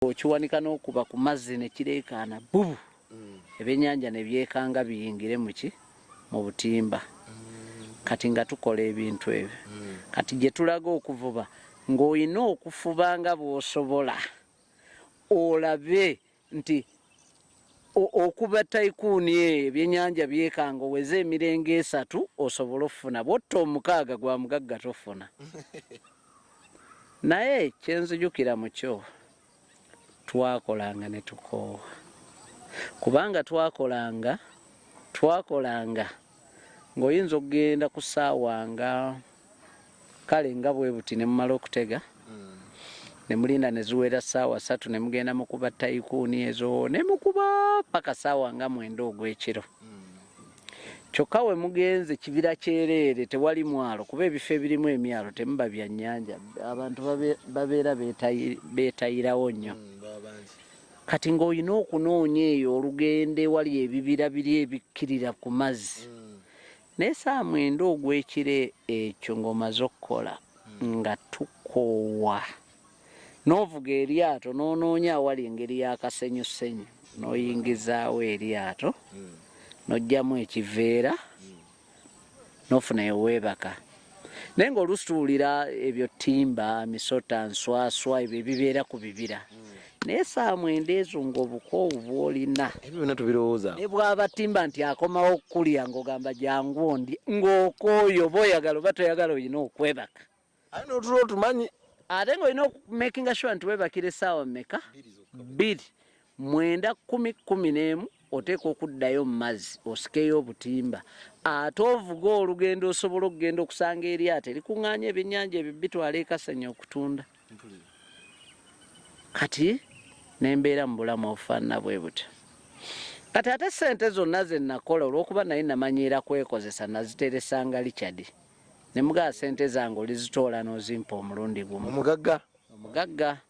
Okiwanika n'okuba ku mazzi ne kireekaana bubu, ebyennyanja ne byekanga biyingire muki mu butimba. Kati nga tukola ebintu ebyo. Kati gye tulaga okuvuba ng'olina okufuba nga bw'osobola olabe nti okuba tycoon eyo ebyennyanja byekanga oweze emirenge 3 osobole okufuna, bw'otta 6 gwa mugagga tofuna. Naye kyenzijukira mu kyo, twakolanga ne tukoowa, kubanga twakolanga ng'oyinza okugenda ku ssaawa nga kale nga bwe buti ne mumala okutega ne mulinda ne ziwera ssaawa 3 ne mugenda mukuba tycoon ezo ne mukuba paka ssaawa nga 9 ogw'ekiro. Kyokka we mugenze kibira kyereere, tewali mwalo, kuba ebifo ebirimu emyalo temuba bya nnyanja, abantu babeera beetayirawo nnyo. Kati ng'olina okunoonya eyo olugendo ewali ebibira biri ebikkirira ku mazzi. Naye ssaawa 9 ogw'ekiro ekyo ng'omaze okukola nga tukoowa, n'ovuga eryato n'onoonya awali engeri y'akasenyusenyu n'oyingizaawo eryato n'oggyamu ekiveera n'ofuna eweebaka. Naye ng'oluusi tuwulira ebyo ttimba, misota, nswaswa, ebyo ebibeera ku bibira. Naye ssaawa 9 ezo ng'obukoowu bw'olina. Ebyo byonna tubirowooza. Ne bw'aba ttimba nti akomawo okukulya ng'ogamba jangu ondye, ng'okooye oba oyagala oba toyagala olina okwebaka. Ate n'otulo otumanyi. Ate ng'olina okumakinga sure nti weebakira essaawa mmeka? 2, 9, 10, 11 oteekwa okuddayo mu mazzi osikeyo obutimba, ate ovuge olugendo osobole okugenda okusanga eryato erikuŋŋaanya ebyennyanja ebyo bitwala e Kasenya okutunda. Kati ne mbeera mu bulamu obufaanana bwe butyo. Kati ate ssente zonna ze nakola olw'okuba naye namanyiira kwekozesa naziteresanga Richard. Ne mugamba ssente zange olizitoola n'ozimpa omulundi gumu. Omugagga? Omugagga.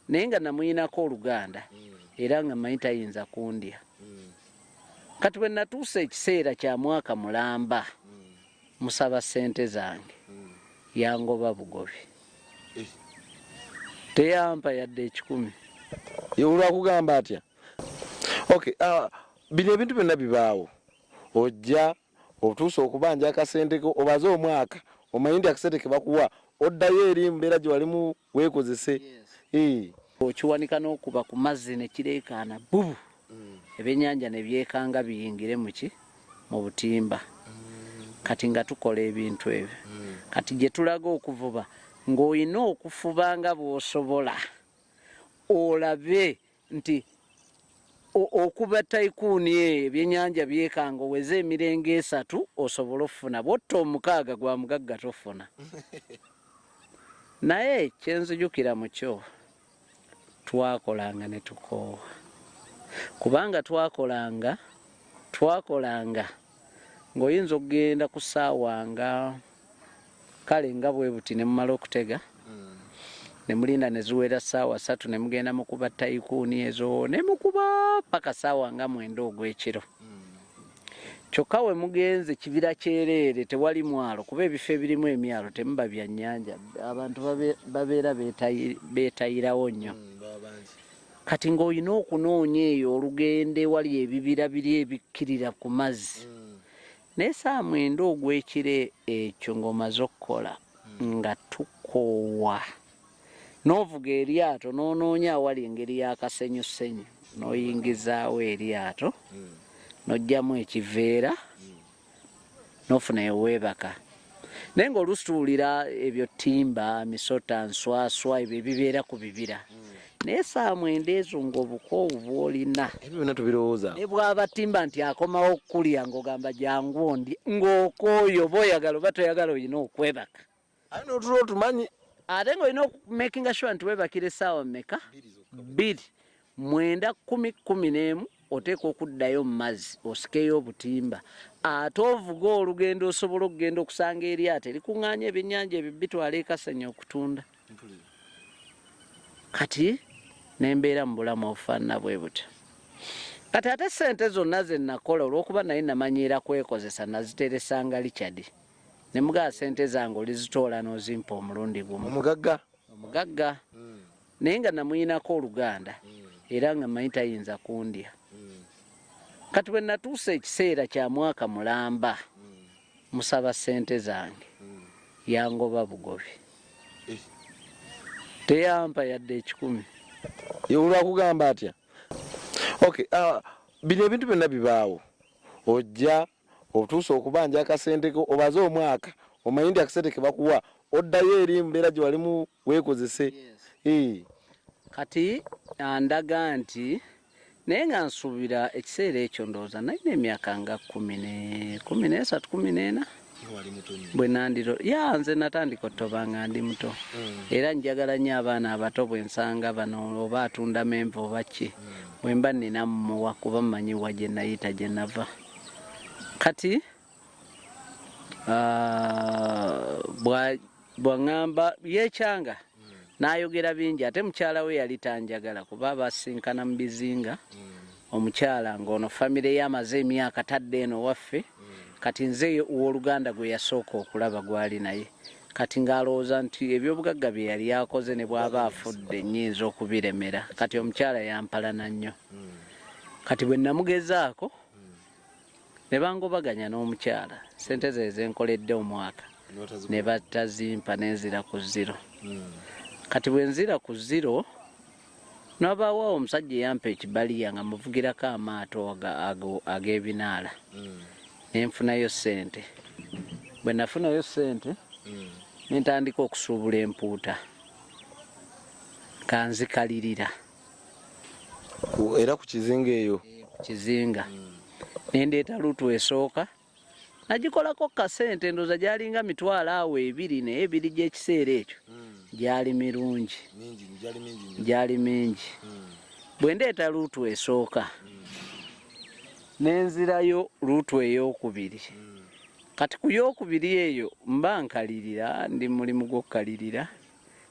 Naye nga namuyinako oluganda era nga mmanyi tayinza kundya. Kati bwe natuusa ekiseera kya mwaka mulamba musaba ssente zange, yangoba bugobi. Teyampa yadde 100. Ye olwakugamba atya? Okay, bino ebintu byonna bibaawo. Ojja otuuse okubanja akasente ko obaze omwaka, omanyi nti akasente ke bakuwa oddayo eri mbeera gye walimu weekozese. Okiwanika n'okuba ku mazzi ne kireekaana bubu, ebyennyanja ne byekanga biyingire muki mu butimba. Kati nga tukola ebintu ebyo. Kati gye tulaga okuvuba ng'olina okufuba nga bw'osobola olabe nti okuba tycoon eyo ebyennyanja byekanga oweze emirenge 3 osobole okufuna, bw'otta 6 gwa mugagga tofuna. Naye kyenzijukira mu kyo, twakolanga ne tukoowa, kubanga twakolanga ng'oyinza okugenda ku ssaawa nga kale nga bwe buti ne mumala okutega ne mulinda ne ziwera ssaawa 3 ne mugenda mukuba tycoon ezo ne mukuba paka ssaawa nga 9 ogw'ekiro. Kyokka we mugenze kibira kyereere, tewali mwalo, kuba ebifo ebirimu emyalo temuba bya nnyanja, abantu babeera beetayirawo nnyo. Kati ng'olina okunoonya eyo olugendo ewali ebibira biri ebikkirira ku mazzi. Naye ssaawa 9 ogw'ekiro ekyo ng'omaze okukola nga tukoowa, n'ovuga eryato n'onoonya awali engeri y'akasenyusenyu n'oyingizaawo eryato n'oggyamu ekiveera n'ofuna eweebaka. Naye ng'oluusi tuwulira ebyo ttimba, misota, nswaswa, ebyo ebibeera ku bibira. Naye ssaawa 9 ezo ng'obukoowu bw'olina. Ebyo byonna tubirowooza. Ne bw'aba ttimba nti akomawo okukulya ng'ogamba jangu ondye, ng'okooye oba oyagala oba toyagala olina okwebaka. Ate n'otulo otumanyi. Ate ng'olina okumakinga sure nti weebakira essaawa mmeka? 2, 9, 10, 11 oteekwa okuddayo mu mazzi osikeyo obutimba, ate ovuge olugendo osobole okugenda okusanga eryato erikuŋŋaanya ebyennyanja ebyo bitwala e Kasenya okutunda. Kati ne mbeera mu bulamu obufaanana bwe butyo. Kati ate ssente zonna ze nakola olw'okuba naye namanyiira kwekozesa naziteresanga Richard. Ne mugamba ssente zange olizitoola n'ozimpa omulundi gumu. Omugagga? Omugagga. Naye nga namuyinako oluganda era nga manyi tayinza kundya. Kati bwe natuusa ekiseera kya mwaka mulamba musaba ssente zange, yangoba bugobi. Teyampa yadde 100. Olwakugamba atya? Okay, bino ebintu byonna bibaawo. Ojja otuuse okubanja akasente ko, obaze omwaka, omanyi nti akasente ke bakuwa oddayo eri mbeera gye walimu weekozese. Kati andaga nti naye nga nsuubira ekiseera ekyo ndowooza nalina emyaka nga 13, 14. Bwe nandiro ya nze natandika otoba nga ndi muto. Era njagala nnyo abaana abato bwe nsanga bano oba atunda menvu oba ki, bwe mba nnina mmuwa kuba mmanyi wa gye nayita gye nava. Kati bw'aŋŋamba yeekyanga n'ayogera bingi, ate mukyala we yali tanjagala kuba basinkana mu bizinga. Omukyala ng'ono famire ye amaze emyaka tadde eno waffe, kati nze owooluganda gwe yasooka okulaba gwali naye. Kati ng'alowooza nti ebyobugagga bye yali akoze ne bw'aba afudde nnyinza okubiremera. Kati omukyala yampalana nnyo. Kati bwe namugezaako ne bangobaganya n'omukyala, ssente ze zenkoledde omwaka ne batazimpa, ne nzira ku zero. Kati bwe nzira ku zero, n'abaawo omusajja eyampa ekibaliya nga muvugirako amaato ag'ebinaala, ne nfunayo ssente. Bwe nafunayo ssente, ne ntandika okusuubula empuuta nga nzikalirira. Era ku kizinga eyo? Ku kizinga. Ne ndeeta luutu esooka, nagikolako kasente ndowooza gyalinga 20,000, naye ebiri gy'ekiseera ekyo gyali mirungi, gyali mingi. Bwe ndeeta luutu esooka, ne nzirayo luutu ey'okubiri. Kati ku y'okubiri eyo mba nkalirira, ndi mulimu gw'okukalirira.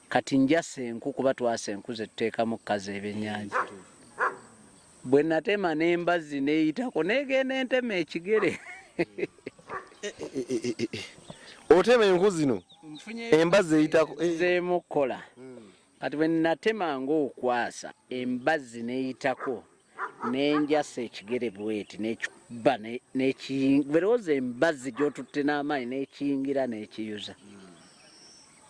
Kati njasa enku kuba twasa enku ze tuteekamu kkazi ebyennyanja. Bwe natema n'embazzi n'eyitako n'egenda entema ekigere. Otema enku zino, embazzi eyitako. Nzeemu kukola. Kati bwe natema ng'okwasa embazzi n'eyitako n'enjasa ekigere bweti n'ekikuba n'ekiyingira, embazzi gy'otutte n'amaanyi n'ekiyingira n'ekiyuza.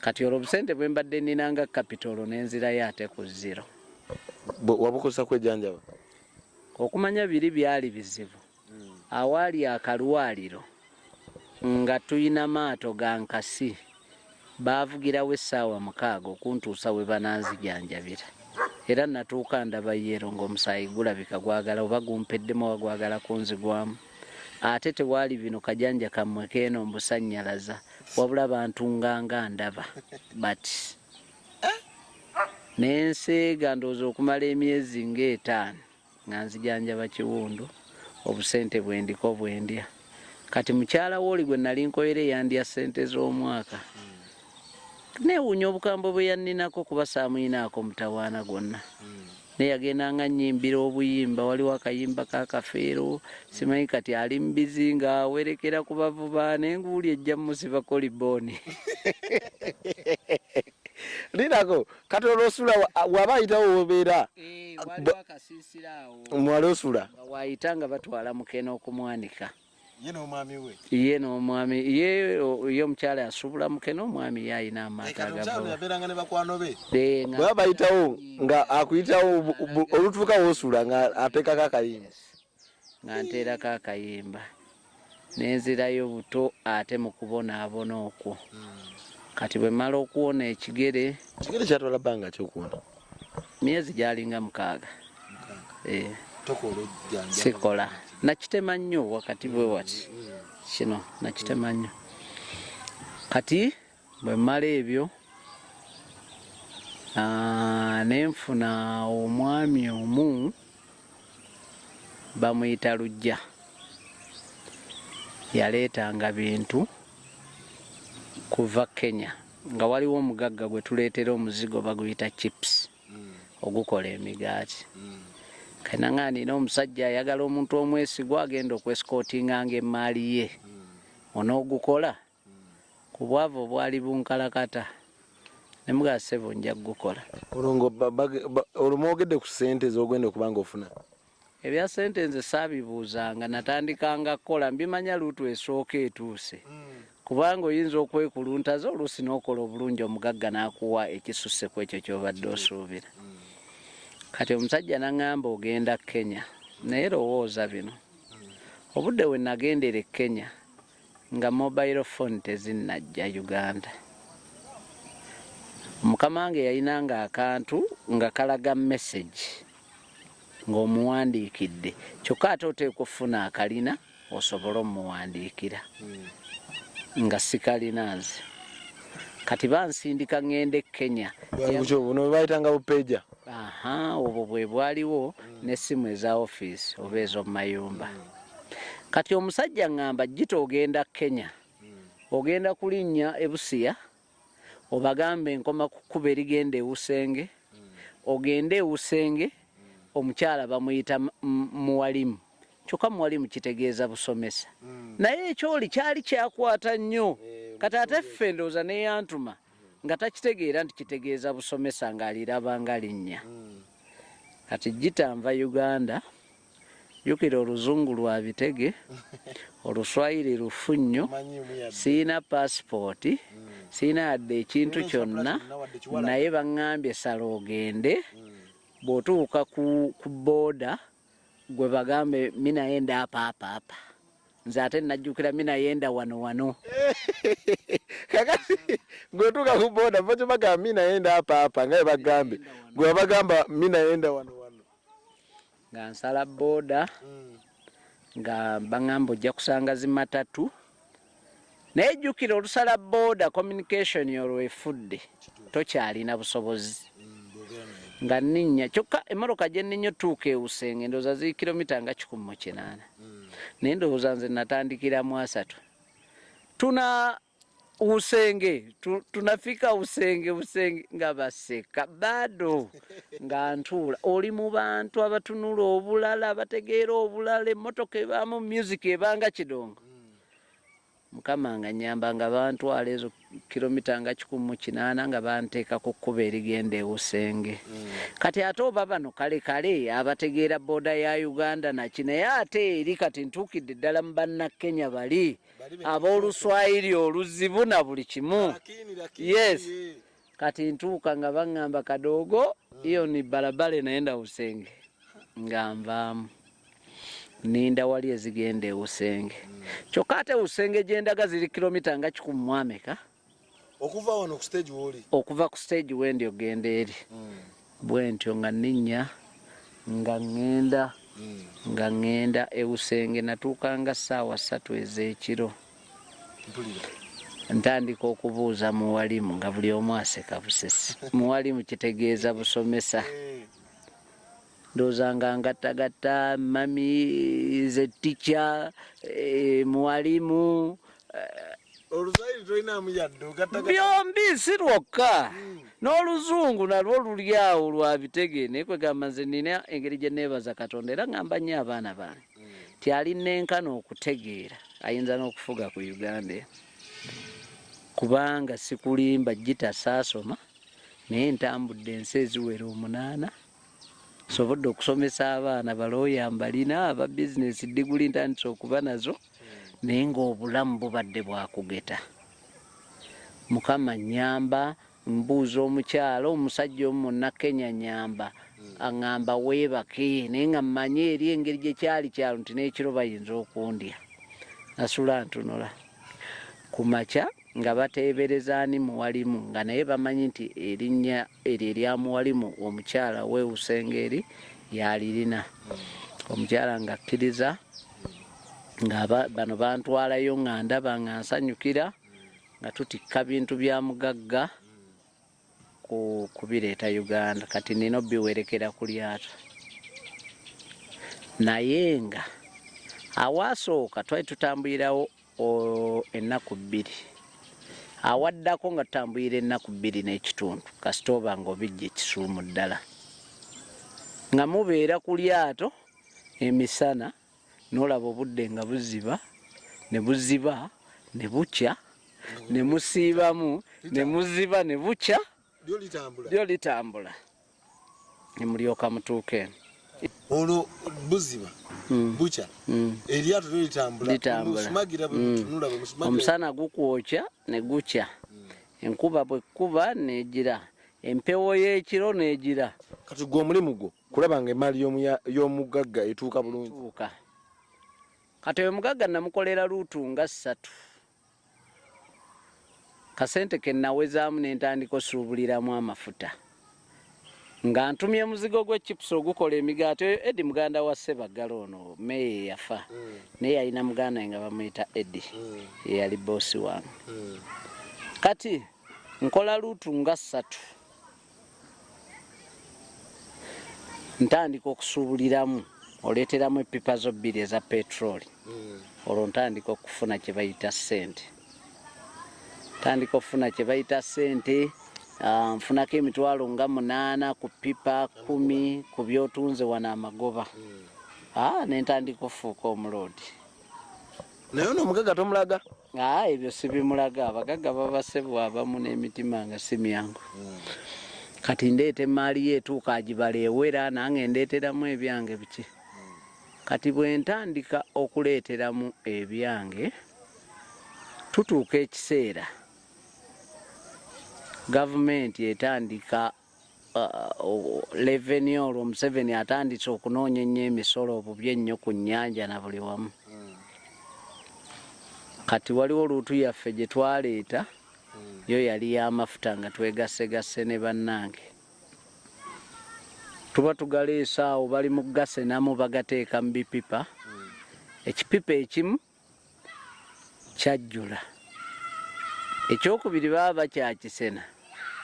Kati olwo obusente bwe mbadde nnina nga capital n'enzirayo ate ku zero. Wabukozesa kwejjanjaba? Okumanya biri byali bizibu. Awaali akalwaliro nga tuyina maato ga nkasi, baavugirawo essaawa 6 okuntuusa we bananzijanjabira. Era natuuka ndaba yero ng'omusaayi gulabika gwagala oba gumpeddemu oba gwagala kunzigwamu. Ate tewaali bino kajanja kammwe keeno mbusannyalaza, wabula bantunganga ndaba. But nenseega ndowooza okumala emyezi ng'etaano nga nzijanjaba kiwundu, obusente bwendiko bwendya. Kati mukyala wooli gwe nali nkolera eyandya ssente z'omwaka, neewuunya obukambwe bwe yanninako kuba saamuyinaako mutawaana gwonna. Naye yagendanga nnyimbira obuyimba, waliwo akayimba ka Kafeero, simanyi kati ali mu bizinga awerekera ku bavuba, n'enguuli ejja mmusibako libooni. Linako, kati olwosula waba ayitawo wobeera? Waliwo akasiisira awo. Mwali osula? Nga waayita nga batwala mukene okumwanika. Ye n'omwami we? Ye n'omwami, ye omukyala yasuubula mukene, omwami ye alina amaato agavuba. Yabeeranga ne bakwano be. Bwe bayitawo nga akuyitawo olutuuka w'osula nga ateekako akayimba. Nga nteerako akayimba. Nenzirayo buto ate mu kubonaabona okwo. Kati bwe mmala okuwona ekigere. Ekigere kyatwala bbanga ki okuwona? Myezi gyalinga 6. Sikola. Nakitema nnyo wakati bwe wati. Kino nakitema nnyo. Kati bwe mmala ebyo, ne nfuna omwami omu bamuyita Lujja. Yaleetanga bintu kuva Kenya, nga waliwo omugagga gwe tuleetera omuzigo baguyita chips ogukola emigaati. Kati nga nina omusajja ayagala omuntu omwesigwa agenda okwesikotinganga emmaali ye, onoogukola? Ku bwavu obwali bunkalakata. Ne mugamba ssebo nja kugukola. Olwo mwogedde ku ssente z'ogenda okuba nga ofuna? Ebya ssente nze saabibuuzanga, natandikanga kukola mbimanya luutu esooka etuuse. Kubanga oyinza okwekuluntaza oluusi n'okola obulungi omugagga n'akuwa ekisusse ku ekyo ky'obadde osuubira. Kati omusajja n'aŋŋamba ogenda Kenya, naye lowooza bino. Obudde we nagendera e Kenya nga mobile phone tezinnajja Uganda. Mukama wange yalinanga akantu nga kalaga message ng'omuwandiikidde, kyokka ate oteekwa okufuna akalina osobole omuwandiikira, nga sikalina nze. Kati bansindika ŋŋende e Kenya. Buno bwe bayitanga bupeeja. Aha, obwo bwe bwaliwo n'essimu eza ofiisi oba ez'omu mayumba. Kati omusajja ŋŋamba Gita ogenda Kenya, ogenda kulinnya e Busia, obagambe nkoma ku kkubo erigenda e Usenge, ogende e Usenge, omukyala bamuyita Muwalimu. Kyokka muwalimu kitegeeza busomesa. Naye ekyoli kyali kyakwata nnyo. Kati ate ffe ndowooza neyantuma nga takitegeera nti kitegeeza busomesa ng'aliraba nga linnya. Kati Gita nva Uganda, jjukira oluzungu lwa bitege, oluswayiri lufu nnyo, sirina paasipooti, sirina yadde ekintu kyonna, naye baŋŋambye sala ogende, bw'otuuka ku booda gwe bagambe minayenda apa apa apa, nze ate najjukira minayenda wano wano. Kakati gwetuuka ku booda bo bagamba minayenda apa apa, nga bagambe gwe babagamba minayenda wano wano. Nga nsala booda nga baŋŋamba ojja kusanga zimatatu, naye jjukira olusala booda communication olwo efudde, tokyalina busobozi. Nga nninnya kyokka emmotoka gye nninnya otuuka e Usenge ndowooza ziri kilomita nga 180, naye ndowooza nze natandikira mu 30. Tuna Usenge, tunafika Usenge, Usenge nga baseka bado nga ntuula. Oli mu bantu abatunula obulala, abategeera obulala, emmotoka ebaamu music ebanga kidongo. Mukama nga nnyamba nga bantwala ezo kilomita nga 180 nga banteeka ku kkubo erigenda e Usenge. Kati ate oba bano kale kale abategeera booda ya Uganda naki, naye ate eri kati ntuukidde ddala mu Bannakenya bali ab'oluswayiri oluzibu na buli kimu. Yes. Kati ntuuka nga baŋŋamba kadoogo iyo ni barabara enaenda Usenge, nga nvaamu ninda wali ezigenda e Usenge. Kyokka ate Usenge gye ndaga ziri kilomita nga 100 okuva wano ku stage w'oli, okuva ku stage wendi ogenda eri. Bwe ntyo nga nninnya nga ŋŋenda nga ŋŋenda e Usenge. Natuuka nga ssaawa 3 ez'ekiro. Ntandika okubuuza muwalimu nga buli omu aseka busesi. Muwalimu kitegeeza busomesa. Ndowooza nga ngattagatta mami ze teacher, muwalimu, Oluswayiri tolinamu yadde ogattagatta. Byombi si lwokka, n'oluzungu nalwo luli awo lwa bitege. Naye kwegamba nze nina engeri gye neebaza Katonda, era ŋŋamba nnyo abaana bange nti ali nenkana okutegeera ayinza n'okufuga ku Uganda eno, kubanga sikulimba Gita saasoma, naye ntambudde ensi eziwera 8, nsobodde okusomesa abaana, balooya mbalina, aba bizinesi diguli ntandise okuba nazo, naye ng'obulamu bubadde bwakugeta. Mukama nnyamba, mbuuza omukyala omusajja omu Munnakenya nnyamba, aŋŋamba weebake, naye nga mmanyi eri engeri gye kyali kyalo nti n'ekiro bayinza okundya. Nasula ntunula ku makya nga bateebereza ani muwalimu, nga naye bamanyi nti erinnya eryo erya muwalimu omukyala we Usenge eri yalirina. Omukyala ng'akkiriza, nga bano bantwalayo nga ndaba nga nsanyukira nga tutikka bintu bya mugagga kubireeta Uganda. Kati nina obiwerekera ku lyato, naye nga awaasooka twali tutambulirawo ennaku 2, awaddako nga tutambulira ennaku 2 n'ekitundu, kasita oba ng'obijja ekisuumu ddala, nga mubeera ku lyato emisana n'olaba obudde nga buziba ne buziba ne bukya, ne musiibamu ne muziba ne bukya. Lyo litambula ne mulyoka mutuuka eno. Olwo buziba bukya eryato lyo litambula. Litambula. Musumagira bwe mutunula bwe musumagira. Omusana gukwokya ne gukya, enkuba bwekkuba negira, empewo y'ekiro negira. Kati gwe omulimu gwo kulaba nga emaali y'omugagga etuuka bulungi. Tuuka. Kati oyo mugagga namukolera luutu nga 3. Kasente ke nawezaamu ne ntandika osuubuliramu amafuta. Nga ntumye muzigo gwe chips ogukola emigaati. Oyo Eddie muganda wa Ssebaggala ono, Meeya eyafa. Naye yalina muganda we nga bamuyita Eddie. Ye yali boosi wange. Kati nkola luutu nga 3. Ntandika okusuubuliramu, oleeteramu eppipa zo 2 eza petroli. Olwo ntandika okufuna kye bayita ssente. Ntandika okufuna kye bayita ssente, nfunako emitwalo nga 8 ku ppipa 10 ku by'otunze wano amagoba. Ne ntandika okufuuka omuloodi. Naye ono omugagga tomulaga? Ebyo sibimulaga, abagagga babasebwa abamu n'emitima nga si myangu. Kati ndeeta emaali ye etuuka agibala ewera, nange ndeeteramu ebyange biki. Kati bwe ntandika okuleeteramu ebyange, tutuuka ekiseera gavumenti etandika, revenue olwo Museveni atandise okunoonya ennyo emisolo obubi ennyo ku nnyanja na buli wamu. Kati waliwo luutu yaffe gye twaleeta, yo yali y'amafuta nga twegassegasse ne bannange. Tuba tugaleese awo bali mu kugasenamu bagateeka mu bipipa. Ekipipa ekimu kyajjula. Ekyokubiri baba bakyakisena,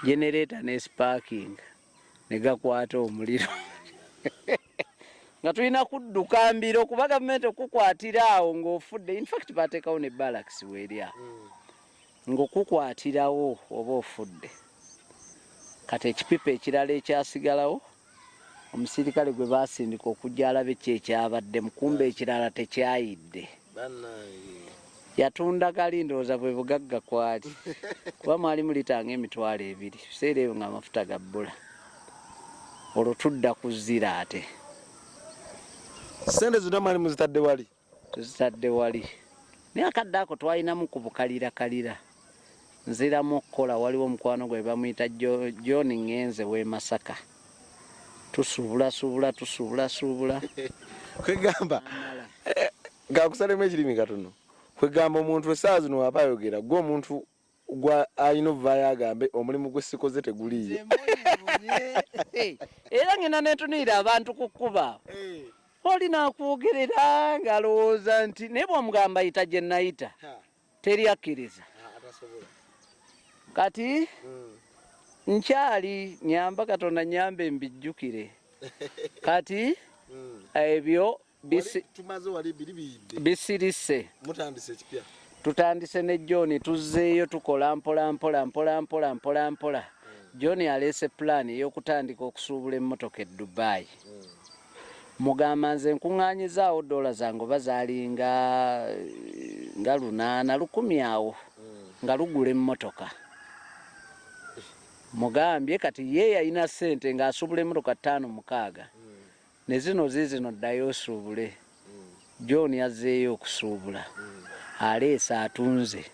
genereeta ne sparking ne gakwata omuliro. Nga tulina kudduka mbiro kuba gavumenti okukwatira awo ng'ofudde. In fact bateekawo ne barracks weeri awo. Ng'okukwatirawo oba ofudde. Kati ekipipa ekirala ekyasigalawo, omusirikale gwe baasindika okujja alabe ki ekyabadde, kumbe ekirala tekyayidde. Yatunda kali ndowooza bwe bugagga kwali. Kuba mwali mulitanga emitwalo 2, ebiseera ebyo ng'amafuta gabbula. Olwo tudda ku zero ate. Ssente zonna mwali muzitadde wali? Tuzitadde wali. Naye akadde ako twalinamu ku bukalirakalira. Nziramu okukola, waliwo omukwano gwe bamuyita John Ngenze w'e Masaka. Tusuubulasuubula, tusuubulasuubula. Kwegamba, gakusalemu ekirimi katono. Kwegamba omuntu essaawa zino aba ayogera, gwe omuntu gwa alina ovaayo agambe omulimu gwe sikoze teguliiyo. Era ngenda neetunuulira abantu ku kkuba. Oli n'akwogerera ng'alowooza nti naye bw'omugamba yita gye nayita, teri akkiriza. Kati nkyali nyamba Katonda nyambe mbijjukire. Kati ebyo Tumaze wali biri biyidde. Bisirise. Mutandise ekipya. Tutandise ne John, tuzzeeyo tukola mpola mpola mpola mpola mpola mpola. John aleese plan ey'okutandika okusuubula emmotoka e Dubai. Mugamba nze nkuŋŋaanyizaawo dola zange oba zaalinga nga 800 1,000 awo nga lugula emmotoka. Mugambye kati ye yalina ssente ng'asuubula emmotoka 5 6. Ne zino ziizino ddayo osuubule. John azzeeyo okusuubula. Aleese atunze.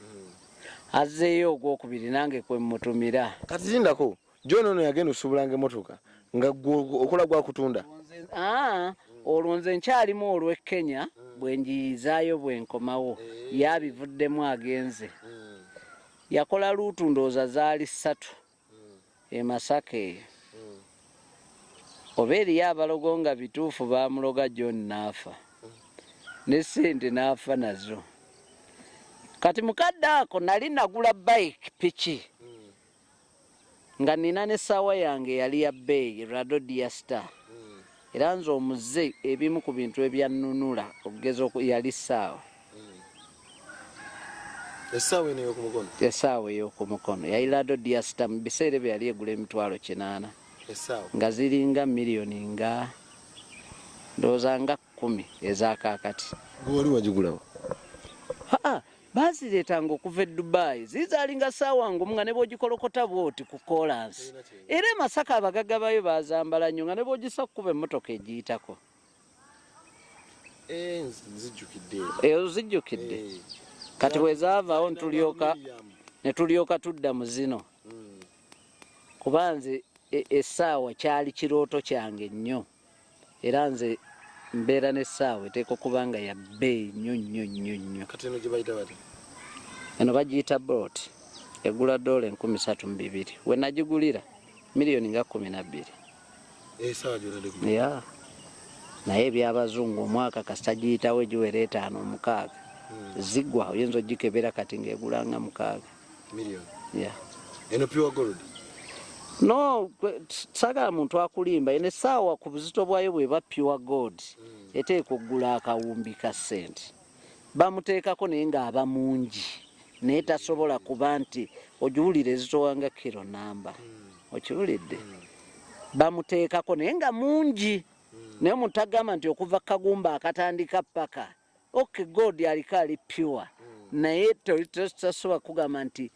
Azzeeyo ogwokubiri nange kwe mmutumira. Kati lindako, John ono yagenda osuubulanga emmotoka nga gwe okola gwa kutunda? Olwo nze nkyalimu olw'e Kenya bwe njiyizaayo bwe nkomawo. Yabivuddemu agenze. Yakola luutu ndowooza zaali 3 e Masaka eyo. Oba eriyo abalogo nga bituufu baamuloga John n'afa. Ne ssente n'afa nazo. Kati mukadde ako nali nagula bike piki. Nga nina n'essaawa yange eyali ya bbeeyi Rado Dia Star. Era nze omuze ebimu ku bintu ebyannunula okugeza yali ssaawa. Essaawa eno ey'oku mukono? Essaawa ey'oku mukono. Yali Rado Dia Star mu biseera ebyo yali egula emitwalo 8. Essaawa? Nga ziringa miliyoni nga ndowooza nga 10 eza kaakati. Gwe wali wagigulawo? Haa, Bazireetanga okuva e Dubai. Zizaalinga ssaawa ngumu nga ne bw'ogikolokota bw'oti ku koolansi. Era e Masaka abagagga baayo baazambala nnyo nga ne bw'ogisa kukuba emmotoka egiyitako. Eh, nzijjukidde. Eh, ozijjukidde. Eh. Kati bwe zaavaawo ne tulyoka tudda mu zino. Kuba nze essaawa kyali kirooto kyange nnyo. Era nze mbeera n'essaawa eteekwa okuba nga ya bbeeyi nnyo nnyo nnyo nnyo. Kati eno gye bayita batya? Eno bagiyita Bolt, egula ddoola 3200. We nagigulira miliyoni nga 12. Essaawa gy'otadde ku Ya. Naye eby'abazungu omwaka kasita giyitawo egiwera etaano omukaaga zigwa, oyinza ogikebera kati ng'egula nga mukaaga. Miliyoni. Ya. Eno pure gold. No, sagala muntu akulimba. Eno essaawa ku buzito bwayo bw'eba pure gold, eteekwa okugula akawumbi ka ssente. Bamuteekako naye ng'aba mungi, naye tasobola kuba nti ogiwulira ezitowa nga kiro namba. Okiwulidde? Bamuteekako naye nga mungi, naye omuntu tagamba nti okuva kagumba akatandika paka. Okay, gold aliko ali pure, naye tasobola kugamba nti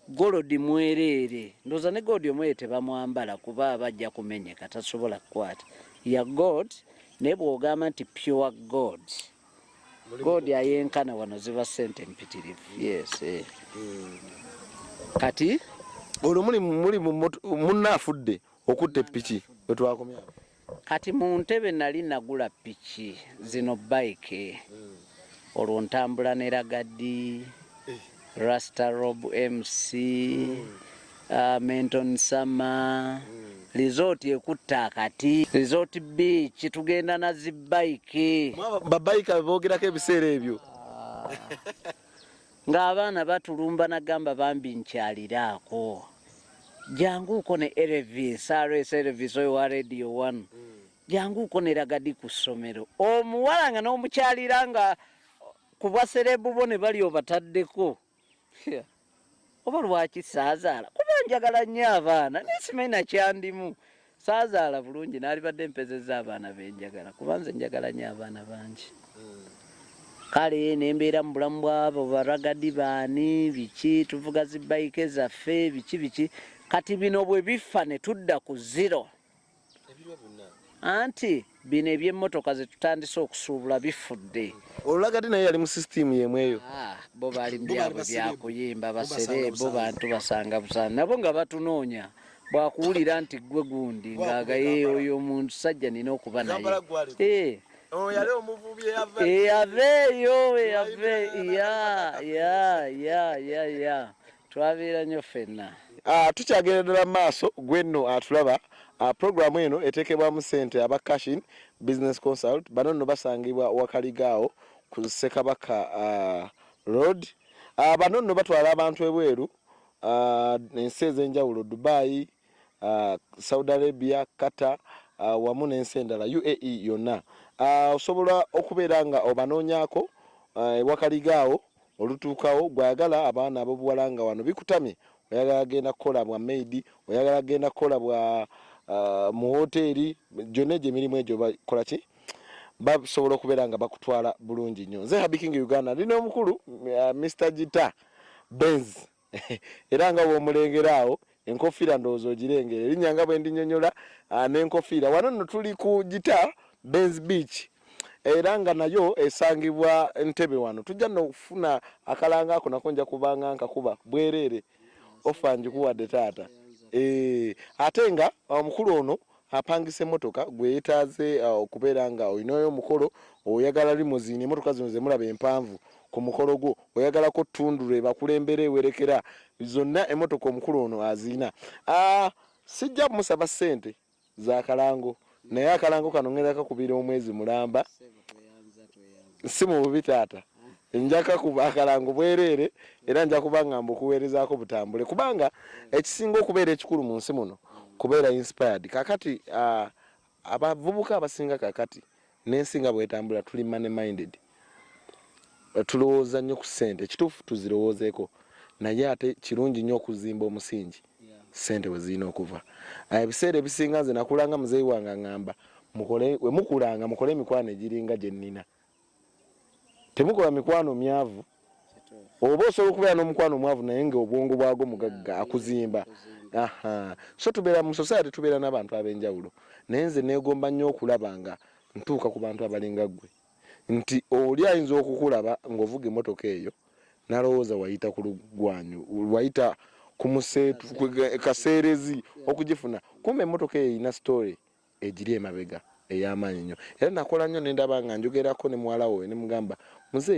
gold mwereere. Ndowooza ne gold omwereere tebamwambala kuba aba ajja kumenyeka, tasobola kukwata ya gold. Naye bw'ogamba nti pure gold, gold ayenkana wano ziba ssente mpitirivu. Yes, eh. Kati olwo muli munna afudde okutta eppiki bwe twakomya. Kati mu ntebe nali nagula piki zino bike, olwo ntambula ne Ragadi, Rasta Rob MC, Menton Summer, resort ekutta akati, resort beach, tugenda na zi bike. Babayika boogerako ebiseera ebyo. Ng'abaana batulumba nagamba bambi nkyaliraako. Janguuko ne Elvis, RS Elvis oyo wa Radio 1. Janguuko ne Ragadi ku ssomero. Omuwala nga n'omukyalira nga ku bwaserebu bo ne bali obataddeko. Oba lwaki saazaala? Kuba njagala nnyo abaana, naye simanyi na kyandimu. Saazaala bulungi, naalibadde mpezezza abaana be njagala, kuba nze njagala nnyo abaana bangi. Kale ne mbeera mu bulamu bw'abo baragadi baani, biki, tuvuga zi bike zaffe, biki biki. Kati bino bwe bifa ne tudda ku zero. Anti bino eby'emmotoka ze tutandise okusuubula bifudde. Olulagadi naye yali mu sisitiimu y'emu eyo. Bo baali mu byabwe byakuyimba, basere, bo bantu basanga busanga. Nabo nga batunoonya. Bw'akuwulira nti ggwe gundi, ng'agaye oyo omuntu sajja nina okuba naye. Yali omuvubi eyava. Aveeyo, ave, ya, ya, ya, ya, ya. Twabeera nnyo ffenna. Tukyagenda ddala mu maaso, gwe nno atulaba. Programu eno eteekebwamu ssente aba Cashin Business Consult. Bano nno basangibwa Wakaliga awo ku Ssekabaka Road. Bano nno batwala abantu ebweru, ensi ez'enjawulo, Dubai, Saudi Arabia, Qatar, wamu n'ensi endala UAE yonna. Osobola okubeera nga obanoonyaako Ewakaliga awo olutuukawo. Gw'ayagala abaana ab'obuwala nga wano bikutamye, oyagala genda kukola bwa maid, oyagala genda kukola bwa mu hoteeri, gyonna egyo emirimu egyo bakola ki, basobola okubeera nga bakutwala bulungi nnyo. Nze Habi King Uganda, ndi n'omukulu Mr Gita Benz. Era nga bw'omulengera awo enkofiira ndowooza ogirengera erinnya nga bwe ndinyonyola n'enkofiira. Wano nno tuli ku Gita Benz Beach, era nga nayo esangibwa Ntebe. Wano tujja nno okufuna akalanga ako, nako nja kubanga nkakuba bwereere, ofa njikuwadde taata. Ate nga omukulu ono apangisa emmotoka, gwe yeetaaze okubeera nga olinayo omukolo, oyagala limousine, emmotoka zino ze mulaba empanvu ku mukolo gwo, oyagalako ttundulu ebakulembera ewerekera, zonna emmotoka omukulu ono aziina. Sijja musaba ssente za kalango, naye akalango kano ngenda kakubira omwezi mulamba, si mu bubi taata, nja kakuba akalango bwereere, era nja kuba nga mbukuweerezaako butambule, kubanga ekisinga okubeera ekikulu mu nsi muno kubeera inspired. Kakati abavubuka abasinga kakati n'ensi nga bwetambula tuli money minded, tulowooza nnyo ku ssente. Ekituufu tuzirowoozeeko, naye ate kirungi nnyo okuzimba omusingi ssente we zirina okuva. Ebiseera ebisinga nze nakulanga muzeeyi wange aŋŋamba, we mukulanga mukole emikwano egiringa gye nnina, temukola mikwano myavu. Oba osobola okubeera n'omukwano omwavu naye nga obwongo bwago mugagga, akuzimba. Aha, so tubeera mu society, tubeera n'abantu ab'enjawulo, naye nze neegomba nnyo okulaba nga ntuuka ku bantu abalinga ggwe, nti oli ayinza okukulaba ng'ovuga emmotoka eyo n'alowooza wayita ku lugwanyu, wayita ku museetu kaseerezi okugifuna. Kumbe emmotoka eyo erina story egiri emabega ey'amaanyi nnyo. Era nakola nnyo nendaba nga njogerako ne muwala we, ne mugamba, "Muzeeyi,